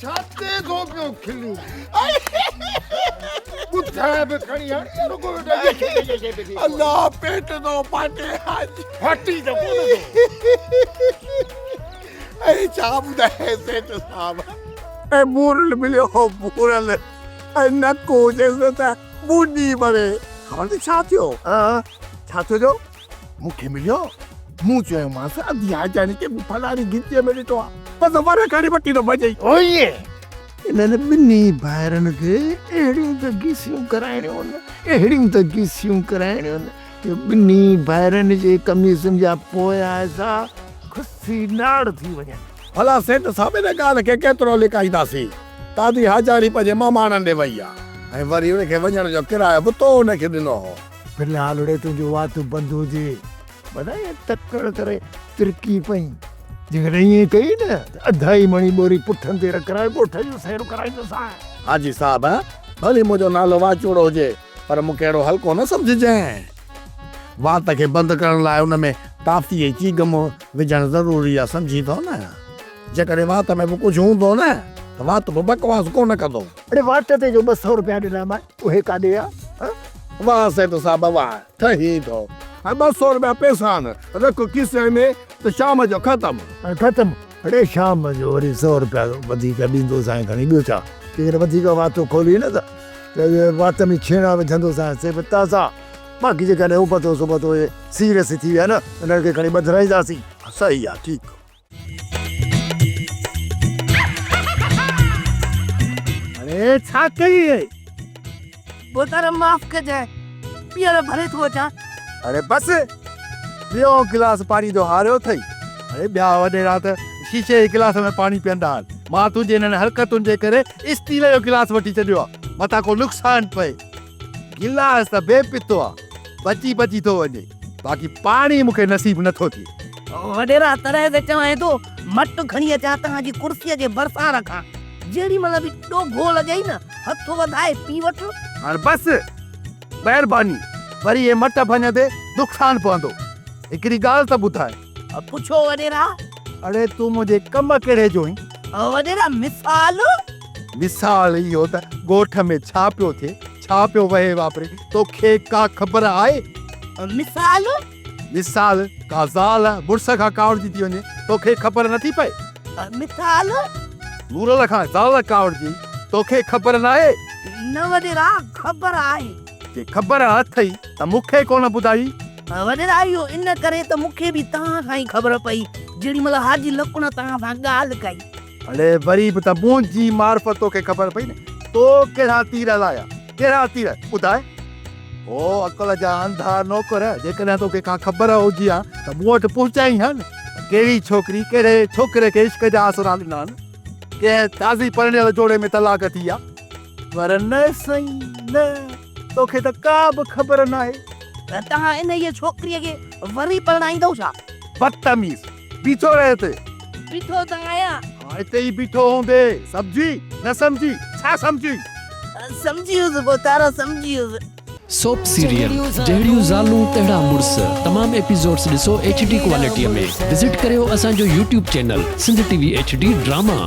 ڇا تي ٿو پيو کلين؟ ٻڌاء به کڻي هاڻي يا رڳو ويٺو يشي يشي پئي ٿي. الله پيٽ ٿو ڦاٽي حاجي. ڦاٽي ته ڪونه ٿو. اڙي ڇا ٻڌايانء سيٺ صاحب. ۽ ڀورل مليو هو ڀورل ۽ نڪ هجيس ته ٻوڏي پوي. خبر اٿئي ڇا ٿيو؟ ڇا ٿيو جو مون کي مليو. مون چيومانس ادي حاجاڻي کي مون فلاڻي گهٽيء ۾ ڏٺو آهي. بس ور کڻي وٺي ٿو ڀڄئي. اوئي! انهن ٻنهي ڀائرن کي اهڙيون ته گيسيون ڪرائڻيون هن، اهڙيون ته گيسيون ڪرائڻيون هن جو ٻنهي ڀائرن جي قميصن جا پويان حصا کسي ناڙ ٿي وڃن. ڀلا سيٺ صاحب ان ڳالهه کي ڪيترو لڪائينداسين؟ دادي حاجاڻي پنهنجي ماماڻن ڏي وئي آ ۽ وري ان کي وڃڻ جو ڪرايو به تو ان کي ڏنو هو. في الحال اڙي تنهنجو وات بند هجي. ڀلا ائين تڪڙ ڪري ترڪي پئين. جيڪڏهن ائين ڪئي نه ته اڌائي مڻي ٻوري پٺن تي رکرائي ڳوٺ جو سير ڪرائيندوسانء. حاجي صاحب، ڀلي منهنجو نالو واچوڙو هجي پر مون کي اهڙو هلڪو نه سمجهجانء. وات کي بند ڪرڻ لاء ان ۾ ڪافي ۽ چيگم وجهڻ ضروري آ، سمجهين ٿو نه؟ جيڪڏهن وات ۾ به ڪجهه هوندو نه ته وات به بڪواس ڪونه ڪندو. اڙي واٽ تي جو 200 رپيا ڏنامانء اهي ڪاڏي ويا؟ واهه سيٺ صاحب واهه، ٺهي ٿو. ۽ 200 رپيا پئسا آهن، رک کيسي ۾ ته شام جو ختم. ختم؟ اڙي شام جو وري سئو رپيا وڌيڪ ڏيندوسانء کڻي ٻيو ڇا؟ جيڪڏهن وڌيڪ وات کولي نه ته وات ۾ ڇيڻا وجهندوسانء سي به تازا. باقي جيڪڏهن ابتو سبتو اهي سيريس ٿي ويا نه انهن کي کڻي ٻڌرائينداسين. صحيح آ ٺيڪ. اڙي ڇا ڪيئي؟ ڀوتار معاف ڪجانء، ٻيهر ڀري ٿو اچان. اڙي بس، ٻيو گلاس پاڻي جو هاريو اٿئي. اڙي ٻيا وڏيرا ته شيشي جي گلاس ۾ پاڻي پيئندا آهن. مان تنهنجي انهن حرڪتن جي ڪري اسٽيل جو گلاس وٺي ڇڏيو آهي، متان ڪو نقصان پئي. گلاس ته بي پتو آ، بچي بچي ٿو وڃي، باقي پاڻي مون کي نصيب نه ٿو ٿئي. وڏيرا تڏهن ته چوانء ٿو، مٽ کڻي اچان توهان جي ڪرسيء جي ڀرسان رکان، جيڏي مهل به ڏوگهو لڳئي نه، هٿ وڌائي پي وٺ. هاڻ بس، مهرباني، وري هي مٽ ڀڃندي نقصان پوندو. هڪڙي ڳالهه ته ٻڌاء. پڇو وڏيرا. اڙي تون منهنجي ڪم ڪهڙي جو آهين؟ وڏيرا مثال؟ مثال اهو ته ڳوٺ ۾ ڇا پيو ٿئي، ڇا پيو وهي واپري، توکي ڪا خبر آهي؟ مثال؟ مثال، ڪا زال مڙس کان ڪاوڙجي ٿي وڃي، توکي خبر نٿي پئي؟ مثال؟ نورل کان زال ڪاوڙجي، توکي خبر ناهي؟ نه وڏيرا، خبر آهي. جي خبر اٿئي ته مون کي ڪونه ٻڌائي؟ وڏيرا، اهو ان ڪري ته مون کي به توهان کان ئي خبر پئي، جيڏي مهل حاجي لڪڻ توهان سان ڳالهه ڪئي. اڙي وري به ته منهنجي معرفت توکي خبر پئي نه، تو ڪهڙا تير هلايا، ڪهڙا تير، ٻڌاء؟ او عقل جا انڌا نوڪر، جيڪڏهن توکي ڪا خبر هجي ها ته مون وٽ پهچائين ها نه. ڪهڙي ڇوڪري ڪهڙي ڇوڪري کي عشق جا آسرا ڏنا آهن؟ ڪنهن تازي پرڻيل جوڙي ۾ طلاق ٿي آ؟ پر نه سائين نه، توکي ته ڪا به خبر ناهي. ته توهان انهيء ڇوڪريء کي وري پرڻائيندؤ ڇا؟ بدتميز! بيٺو رهه هتي. بيٺو ته آهيان. ها اتي ئي بيٺو هوندين. سمجهي؟ نه سمجهي؟ ڇا سمجهي؟ سمجهي ويس ڀوتارا سمجهي ويس. سوپ سيريل جهڙيون زالون تهڙا مڙس تمام ايپيسوڊس ڏسو ايڇ ڊي ڪوالٽي ۾ وزٽ ڪريو اسان جو YouTube channel Sindh T V H D drama.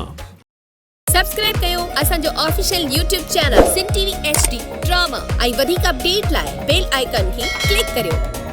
Subscribe ڪيو اسان جو official YouTube channel Sindh T V H D drama ۽ وڌيڪ اپڊيٽ لاء بيل آئيڪان کي ڪلڪ ڪريو.